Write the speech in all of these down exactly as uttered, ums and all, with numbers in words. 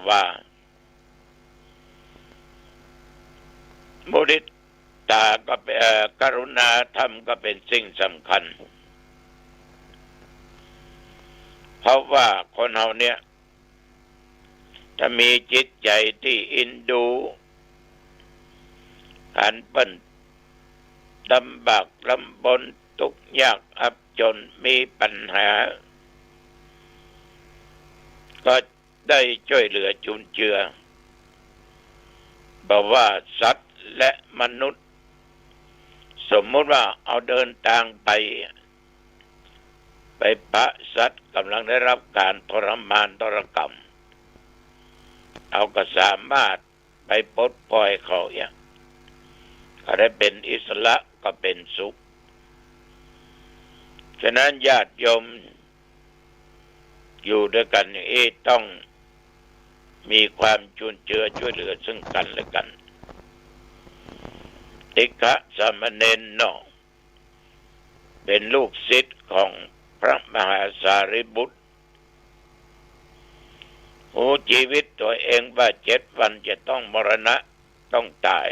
ว่า มุทิตาก็เป๋น เอ่อ กรุณาธรรมก็เป๋นสิ่งสำคัญ เพราะว่าคนเฮาเนี่ย ถ้ามีจิตใจ๋ตี้เอ็นดู หันเปิ้นลำบากลำบน ตุ๊กยากอับจ๋น มีปัญหา ก็ได้จ้วยเหลือจุนเจือ บ่ว่าสัตว์และมนุษย์ สมมุติว่าเฮาเดินตางไป ไปปะสัตว์ก่ำลังได้ฮับก๋านทรมานทรกรรม เฮาก็สามารถไปปลดปล่อยเขาเหีย เขาได้เป๋นอิสระก็เป๋นสุข ฉะนั้นญาติโยมอยู่ตวยกั๋นอย่างอี้ต้องมีความจุนเจือจ้วยเหลือซึ่งกั๋นและกั๋น ติกขะสามเณรเนาะ เป๋นลูกศิษย์ของพระมหาสารีบุตร ฮู้จีวิตตั๋วเองว่าเจ็ดวันจะต้องมรณะ ต้องต๋าย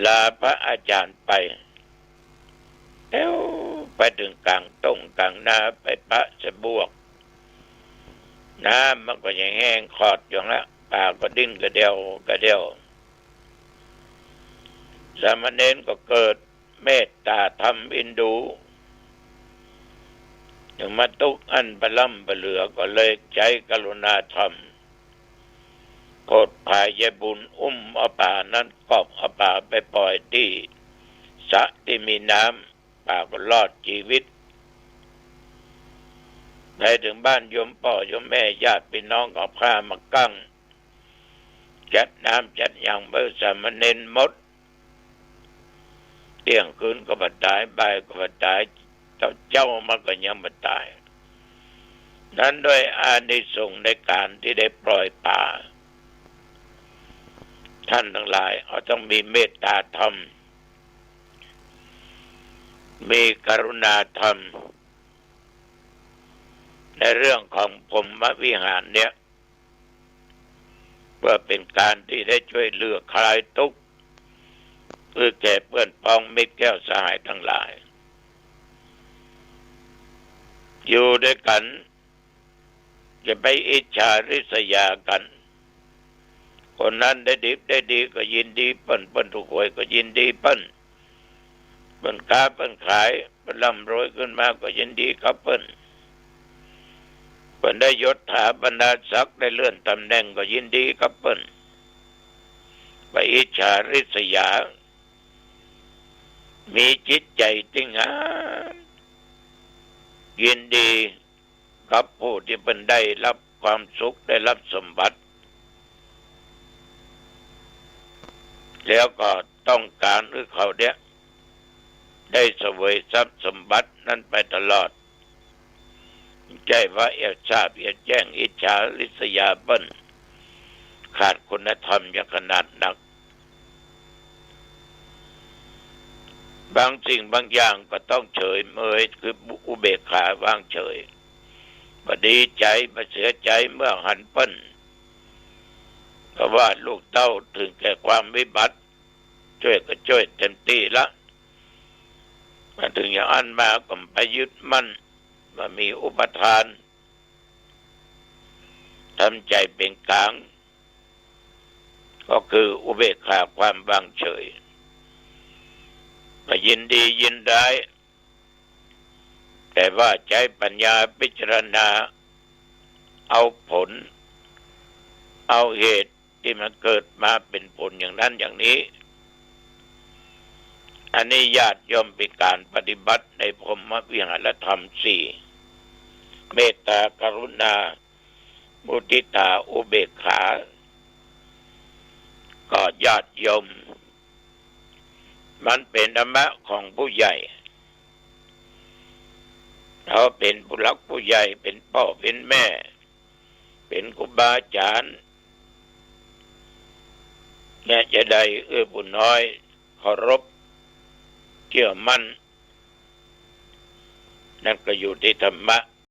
ลาพระอาจ๋ารย์ไป แต๊วไปเถิงก๋างต้งก๋างนา ไปปะสะบวก น้ำมันก็ยังแห้งขอดอยู่ละ ป๋าก็ดิ้นกระเดี่ยวกระเดี่ยว สามเณรก็เกิดเมตต๋าธรรมเอ็นดู ยังมาตุ๊กอั้นปะล้ำปะเหลือ ก็เลยใจ๊กรุณาธรรม โผดผายใยบุญ อุ้มเอาป๋านั้น กอบเอาป๋าไปปล่อยตี้สระตี้มีน้ำ ป๋าก็รอดจีวิต ไปเถิงบ้านโยมป้อโยมแม่ญาติปี้น้องก็เอาผ้ามากั้ง จัดน้ำจัดหยังหื้อสามเณรหมด เตี้ยงคืนก็บ่ต๋าย บ่ายก็บ่ต๋าย เจ๊าๆ มาก็ยังบ่ต๋าย นั้นด้วยอานิสงส์ในก๋านตี้ได้ปล่อยป๋า ท่านตังหลายเฮาต้องมีเมตต๋าธรรม มีกรุณาธรรม ในเรื่องของพรหมวิหารเนี่ย เปื้อเป๋นก๋านตี้ได้จ้วยเหลือคลายตุ๊กข์ หื้อแก่เปื้อนป๊องมิตรแก้วสหายตังหลาย อยู่ตวยกั๋น อย่าไปอิจฉาริษยากั๋น คนนั้นได้ดิบได้ดีก็ยินดีเปิ้น เปิ้นถูกหวยก็ยินดีเปิ้น เปิ้นค้าเปิ้นขาย เปิ้นร่ำรวยขึ้นมาก็ยินดีกับเปิ้น เปิ้นได้ยศถาบรรดาศักดิ์ ได้เลื่อนตำแหน่งก็ยินดีกับเปิ้น ไปอิจฉาริษยา มีจิตใจ๋ตี้งาม ยินดีกับผู้ตี้เปิ้นได้ฮับความสุข ได้ฮับสมบัติ แล้วก็ต้องก๋านหื้อเขาเนี่ย ได้เสวยทรัพย์สมบัตินั้นไปตลอด ใจ้ว่าเยียะซาบเยียะแจ้งอิจฉาริษยาเปิ้น ขาดคุณธรรมอย่างขนาดนัก บางสิ่งบางอย่างก็ต้องเฉยเมย คืออุเบกขาวางเฉย บ่ดีใจ๋ บ่เสียใจ๋เมื่อหันเปิ้น เพราะว่าลูกเต้าเถิงแก่ความวิบัติ จ้วยก็จ้วยเต็มตี้ละ มาเถิงอย่างอั้นมาก็บ่ไปยึดมั่น บ่มีอุปาทาน ทำใจ๋เป๋นก๋าง ก็คืออุเบกขาความวางเฉย บ่ยินดียินร้าย แต่ว่าใจ๊ปัญญาพิจารณาเอาผล เอาเหตุตี้มันเกิดมาเป๋นผลอย่างนั้นอย่างนี้ อันนี้ญาติโยมเป๋นก๋านปฏิบัติในพรหมวิหารธรรมสี่ เมตตา กรุณา มุทิตา อุเบกขา ก็ญาติโยม มันเป๋นธรรมะของผู้ใหญ่ เฮาเป๋นผู้หลักผู้ใหญ่ เป๋นป้อเป๋นแม่ เป๋นครูบาอาจ๋ารย์ เนี่ยจะได้เอื้อผู้น้อยเคารพเจื้อมั่น นั่นก็อยู่ตี้ธรรมะ